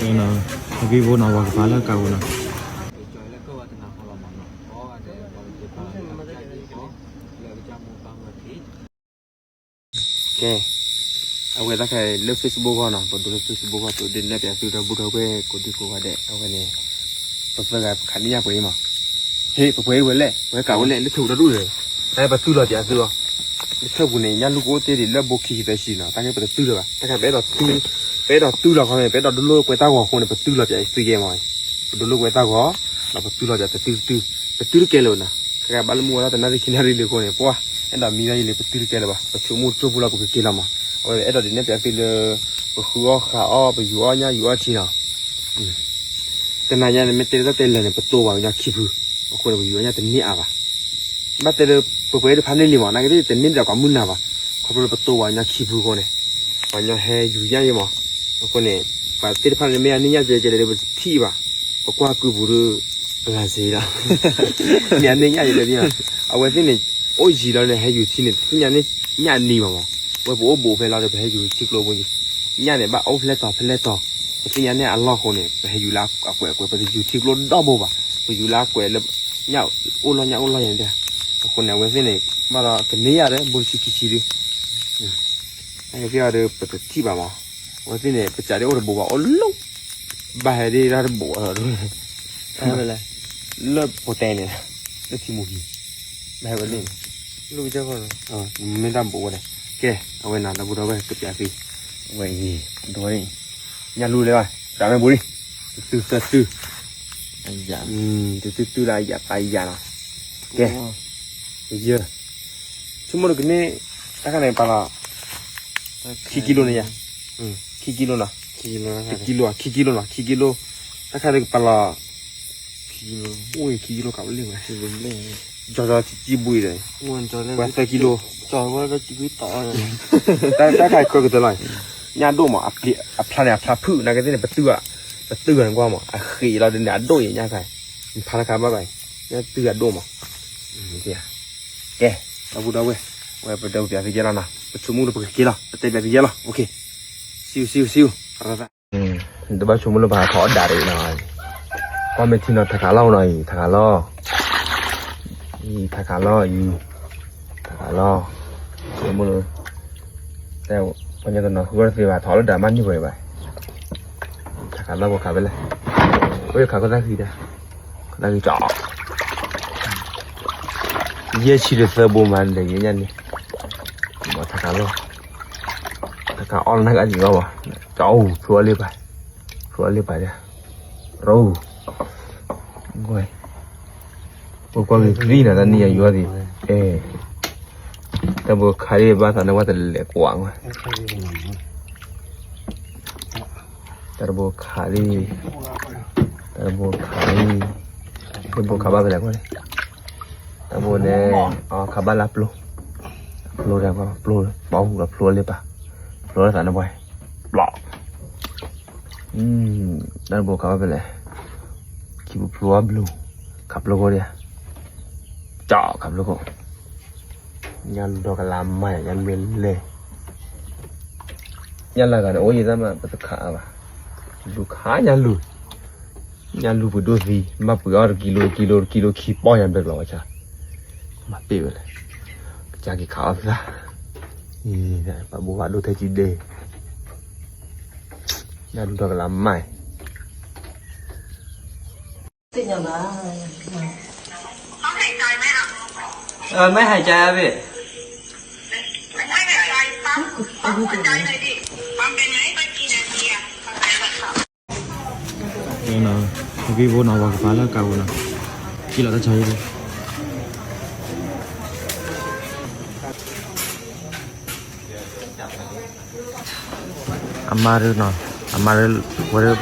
နီၤ, အဂ့ၢ်ဖိနီၤ ပှၤကပၤလၢကးပူၤနီၤ. ကဲ, အဝဲသ့ၣ်ခဲလၢ Facebook ဂီၢ်နီၤ, ပဒိလၢ Facebook ဂီၢ် ပဒိးနဲၣ်ပၠးသုဒီပုၢ်ဒီဝဲၢ်ကိးဒံကိးဂၤဒဲး, အဝဲန့ၣ် ပသၢဂၤပခးန့ၢ်ယၢ်ပှဲၤအံၤမး, ဟ့ၣ် ပပှဲၤအံၤဝဲလဲၣ်, ပဝဲကးဝဲလဲၣ်, လၢထၢၣ်ပူၤတၢ်ဒူၣ်ဒီး, တၢ်ပတုၢ်လီၤပၠးသုအီၤ, လၢထၢၣ်ပူၤန့ၣ် ညၣ်လူၢ်ကအိၣ်တ့ၢ်ဒံးလၢဘိခံဆံသၢဆံနီၤ, တၢ်န့ၣ်ပတတုၢ်လၢၤဘၣ်, တၢ်ခါပအဲၣ်ဒိးတုၢ်, ပအဲၣ်ဒိးတုၢ်လီၤခီန့ၣ် ပအဲၣ်ဒိးဒိလိာ်ကွဲတၢ်ဂီၤအဃိန့ၣ် ပတုၢ်လီၤပၠးသုယဲမး, ပဒိလိာ်ကွဲတၢ်ဂီၤ, ဒီးပတုၢ်လီၤပၠးတတုၢ်တတုၢ်, ပတုၢ်တကဲလၢၤဘၣ်နီၤ, ခဲကဘၣ်လၢမုၢ်ဝဲဒၣ်တနၣ်ရံၣ်ခံနၣ်ရံၣ်လံအဃိန့ၣ် ပှၤ အဲၣ်ဒိးမံလီၤယံာ်လံ ပတုၢ်တကဲလၢၤဘၣ်, ပဆိကမိၣ်တစိၢ်ဖိလီၤ ပကက့ၤလီၤမး, အဝဲအဲၣ်ဒိးဒုးနဲၣ်ပၠးသုလၢ ပဃုအီၣ်ဃုအီၣ် ပယူၤအီၣ်ညၣ်ယူၤအီၣ်ထံနီၤ တနၤညါန့ၣ် မ့ၢ်တဲတၢ်တဲလၢာ်န့ၣ် ပတိၢ်ဘၣ်ကညီခံဖု, အဃိန့ၣ် ပယူၤအီၣ်ညၣ်တန့ၢ်အါဘၣ်, ဘၣ်တဲလၢ ပပှဲၤတဖၣ်န့ၢ်လံမး, နာ်က့သ့ၣ်တန့ၢ်ဒီးကီးမုၢ်နၤဘၣ်, ခီဖျိလၢပတိၢ်ဘၣ်ကညီခံဖုအဃိန့ၣ်, ပှၤကညီဟဲယူၤညၣ်ယဲမး, အဃိန့ၣ် ပှၤသ့ၣ်တဖၣ်န့ၣ် မ့ၢ်အန့ၢ်ညၣ်ကဲကဲလၢပတထံၣ်ဘၣ်, ပကွၢ်ကုပူၤဒီး ပလၤစ့လီၤ, မ့ၢ်အန့ၢ်ညၣ်ယဲလၢ, အဝဲသ့ၣ်န့ၣ် အိၣ်ယံၤလီၤန့ၣ် ဟဲယူၤထံန့ၣ် တသ့ၣ်ညါန့ၢ်ဘၣ်မး, ဝဲပအိၣ်ဘူးဖဲလီၤဒီး ပဟဲယူၤထံကျိပူၤ, ညၣ်န့ၣ် ဘၣ်အိၣ်ဖဲလဲၣ်တီၤဖဲလဲၣ်တီၤ, ပသ့ၣ်ညါန့ၢ်အလီၢ်အဃိန့ၣ် ပဟဲယူၤလၢအကွဲးအကွဲး ပတယူၤထံကျိဒီဘိဘၣ်, ပယူၤလၢအကွဲးလၢ ညၣ်အိၣ်လီၢ်ညၣ်အိၣ်လီၢ်ယဲန့ၣ်, အဃိန့ၣ် အဝဲသ့ၣ်န့ၣ် ဘၣ်ဒီးကန့ၢ်ယၤဒီး ဘိခံဆံခံဒု, အက့ၢ်အီၤဒီး ပတထံၣ်ဘၣ်မး, အဝဲသ့ၣ်န့ၣ် ပစးဒၣ်အိၣ်တဘူးဘၣ် အိၣ်လီၤ, ဘၣ်ဟဲဒ်တၢ်တဘူးဘၣ်, လၢပတဲန့ၣ်, လၢထံမူဟံၣ်, ဘၣ်ဟဲဝဲန့ၣ်, မ့ၢ်တၢ်ဘူးဝဲန့ၣ်, ကဲ အဝဲန့ၣ် ဒီပုၢ်ဒီဝဲၢ်ကပျးသ့, အဝဲအံၤ, ဒ်အံၤ, ညၣ်လူၢ်လဲၣ်ဘၣ်, တၢ်မ့ၢ်ဘူးလံ, တတုၤသၢတုၤ, တတုၤတုၤလၢယပာ်ယၤလီၤ, ကဲ, ယဲ ဆိကမိၣ်တကန့ၢ်, တၢ်ခါန့ၣ်ပာ်လီၤ, ခံကံလိန့ၣ်ယၤ, ခံကံလိနီၤ, ခံကံလိနီၤ, ခံကံလိ, တၢ်ခါန့ၣ်ကပာ်လီၤ, အိၣ်ခံကံလိကးဝဲလံဝဲ, ကၠီကၠီစံဘှံးဒီး, ပှၤသၢကံလိ, တၢ်ခါခွဲကတၢၢ်လီၤ, ညၣ်ဒိၣ်မး, အဖျါန့ၣ် အဖျါဖုၣ် နာ်က့သ့ၣ်န့ၣ် ပတုၢ်, ပတုၢ်ဂၤန့ၣ်ကွၢ်မး အဃံးလီၤဒ်န့ၣ် အဒိၣ်အံၤညၣ်ခါ, ဖျါတခါဘၣ်ဘၣ်, ညၣ်တုၢ်အဒိၣ်မး, ကဲ, ဒီပုၢ်ဒီဝဲၢ်, ဝဲပတဲပျးသုယဲလီၤနီၤ, ပဆိကမိၣ်လၢပကက့ၤလီၤ ပတဲပျးသုယဲလီၤ, စံးစံးစံး, တဘၣ်ဆိကမိၣ်လၢပဟးထီၣ်အီၣ်ဒၣ်တဂ့ၤနီၤ, ကွၢ်မ့ၢ်ထံနီၤ ထးခးလီၢ်နီၤအံၤ ထးခးလီၢ်, အံၤထးခးလီၢ်အံၤ, ထးခးလီၢ်, ဆိကမိၣ်လၢ, ပှၤညီတနီၤဃုအီၣ်တသ့ဘၣ် ထီၣ်လၢဒၣ်မးန့ၢ်ပှဲၤဘၣ်, ထးခးလီၢ်ပှၤခးဖဲလဲၣ်, အိၣ်ယခးခိၣ်သၣ်ဃံဒီး, ခိၣ်သၣ်ဃံကၠီ, ယဲၢ်ဆံဒီးသၢဘိမးလဲၤယဲညၣ်န့ၣ်, ထးခးလီၢ်, ထးခးအီၣ်လၢနဂၤယံၤဘၣ်ဘၣ်, ကၠီအိၣ်ဖျိအီၣ်လ့ပၢ်, ဖျိအီၣ်လ့ပၢ်ဒီး, ရိ, ပကွၢ်က့ၤသံနၤတၢ်နံၣ်အယွၤသ့ၣ်, အဲ, တၢ်ဘိခးဒံးဘၣ်သးန့ၣ်ဝဲတလဲၤကွၢ်ဝဲ, တၢ်တဘိခးလံ, တၢ်တဘိခးလံ, တၢ်တဘိခးဘၣ်ဖဲလဲၣ်ကွၢ်န့ၣ်, တၢ်တဘိန့ၣ်, ခးဘၣ်လၢပျိ, ပျိဒီးပျိ, ပီၣ်ဟူဒီးဖျိလၢပၢ်, ဖျိလၢသးန့ၣ်ပှဲၤ, ပျီ, တၢ်တဘိခးဘၣ်ဖဲလဲၣ်, ခံပျိဘျိ, ခးပျိခိၣ်ဒံး, ကၠီခးပျိခိၣ်, ညၣ်လူၢ်ဒီကလးမါယၤ ညၣ်မ့ၢ်လဲၢ် ညၣ်လၢဂၤန့ၣ် အိၣ်ယဲတၢ်မး ပတခးအါဘၣ်, လူၤခးညၣ်လူၤ, ညၣ်လူၤပှ့ၤဒိၣ်သံ, ဘၣ်ပှ့ၤအီၣ်တကံလိ တကံလိ တကံလိခံပီၢ်ယၤဘဲကျီဝဲဆါ, မၤပ့ၢ်ဝဲလဲၣ်, ကစၢ်က့ၤခးအီၣ်သၣ်, ပှၤဘိးဘၣ်ဒိၣ်ထဲကံဒဲ, ညၣ်လူၤဒီကလးမါ เออ ไม่หายใจอะพี่ အဂ့ၢ်ဖိနီၤ ပှၤကပၤလၢကးပူၤနီၤ ကံလီၤတၢ်ဆါအံၤ အမါဒုနီၤ အမါဒု ဝဲဒု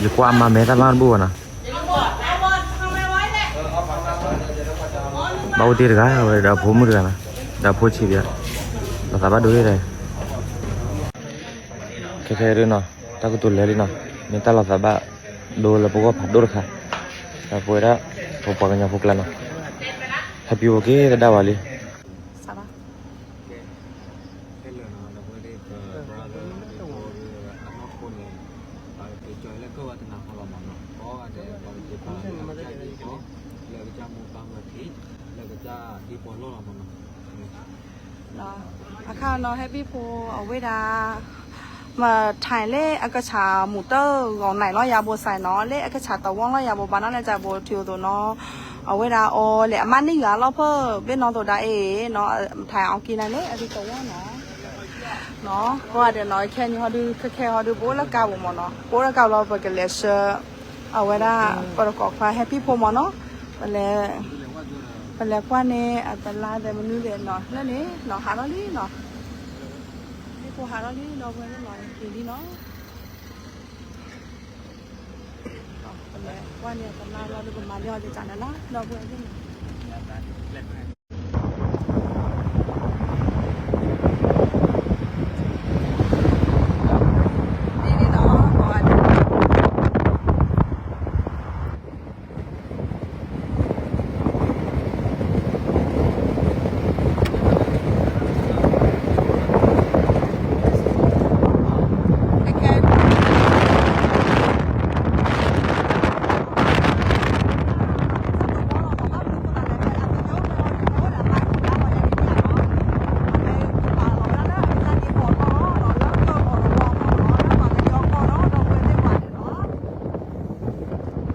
ယကွၢ်အမါမဲာ်တၢ်လၢတဘူၣ်ဘၣ်နီၤ ဘၣ်အိၣ်တ့ၢ်တဂၤဝဲဒီးအဖိမုၣ်တဂၤနီၤ ဒီးအဖိဆံးဒံး လီၤသးဘၣ်ဒိဟ့ၣ်ဒီး ခဲခဲဒုနီၤ တၢ်ကတိၤလဲၤလံနီၤ မ့ၢ်တၢ်လီၤသးဘၣ်ဒိလၢပဂီၢ်ဖးဒိၣ်တခါ ဒီးပဝဲဒၣ် ပပှၤကညီဖိကျါနီၤ ဟဲပျိးက့ၤကဒါဝဲလံ ခဲလၢာ်နီၤ ဒီပုၢ်ဝဲၢ်သ့ၣ် ပ brother သ့ၣ်ဖိဒီး အနီၢ်ခိန့ၣ် ပ က့ၤကၠီလၢကၢၢ်ဝဲတနၤဃီလီၤမ့ၢ်နီၤ, ကိးဂၤဒဲး ပှၤက့ၤပာ်လၢကစၢ်ဒ့ၣ်ဃီ, လၢကစၢ်မိၢ်ပၢ်မၤထံး, လၢကစၢ်ဒ့ၣ်ပီလီၢ်လီၤမ့ၢ်နီၤ. အခါနီၤ ဟဲပံၣ်ဖိအဝဲဒၣ် မ့ၢ်ထဲလၢအကဆးမူးတၢ်ဂီၤနံၤလီၤယၤဘိစဲးနီၤ, လၢအကဆးတဝီလီၤယၤဘိဘၣ်နီၤ လၢတၢ်ဘိထံအသိးနီၤ, အဝဲဒၣ်အီၤလဲၣ် အမါန့ၢ်ယၤလီၤဖဲဘ့ၣ်နီၣ်သိးဒၣ်အံၤနီၤ, ထဲအီၤက့ၤနၤလၢအကတဝီနီၤ. ကိးဂၤဒဲးနီၤ ခဲန့ၣ်ဟီဒုး ခဲခဲဟီဒုး ပအိၣ်လၢကါပူၤမ့ၢ်နီၤ, ပအိၣ်လၢကါပူၤလီၤ ပကလဲၤဆှၢ အဝဲဒၣ် ပတကိးခွါ ဟဲပံၣ်ဖိမ့ၢ်နီၤ, ပလဲၤကွၢ်န့ၣ် အတလါသဲးမနုၤသဲးနီၤ လၢန့ၣ်နီၤ ဟးထီၣ်လံနီၤ, ဟဲပံၣ်ဖိဟးထီၣ်လံ ဒီပုၢ်ဝဲၢ်လီၤ က့ၤလံနီၤ, ပလဲၤကွၢ်န့ၣ် အတလါလီၤ ဒီးပမၤန့ၢ်အီၤတကးန့ၣ်လီၤ ဒီပုၢ်ဝဲၢ်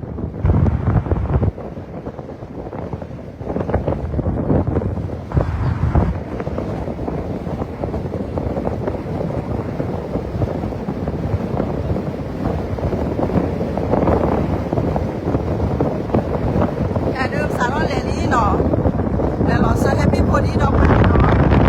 လီၤ.တၢ်ဒုးစးထီၣ်လဲၤလံနီၤ, လဲၤလီၤဆှၢဟဲပံၣ်ဖိလံဒီပုၢ်ဝဲၢ်လီၤ.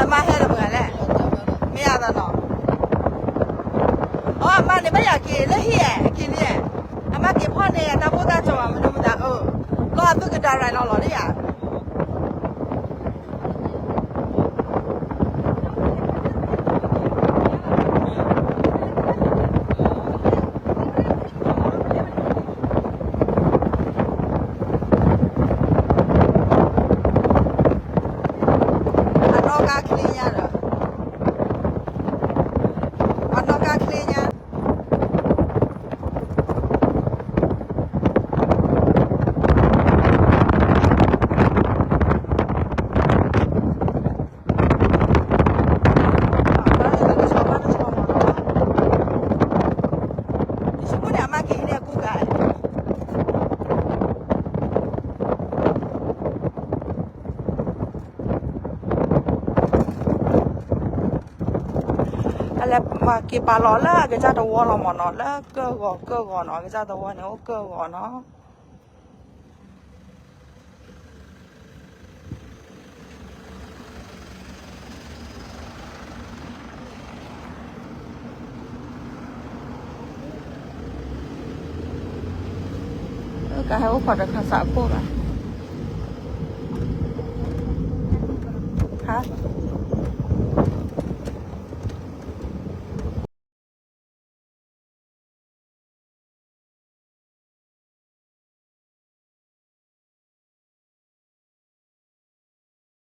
အမါဟဲလၢပှၤလဲၣ်, မ့ၢ်အသးနီၤ, အမါန့ၣ်ဘၣ်ယၤက့ၤလၢဟံၣ်ဧါ, အက့ၤလံဧါ, အမါက့ၤဖီၣ်န့ၢ်တၢ်ဖိသၣ်ကၠီၤဘၣ်မနုၤမတၤ, လီၤအသုကဒါရၤလီၤလီၤလံဧါ. အနီၢ်ကါချ့ညါဒီး, အနီၢ်ကါချ့ညါ. အလဲၤက့ၤပာ်လီၤလၢအကစၢ်သဝီလီၤမ့ၢ်နီၤ, လၢကၢၢ်ဂီၤကၢၢ်ဂီၤနီၤ, အကစၢ်သဝီန့ၣ်အိၣ်ကၢၢ်ဂီၤနီၤ. ကဟဲအိၣ်ခိးဒီးခါစးအခိၣ်ဘၣ်, ဟါ,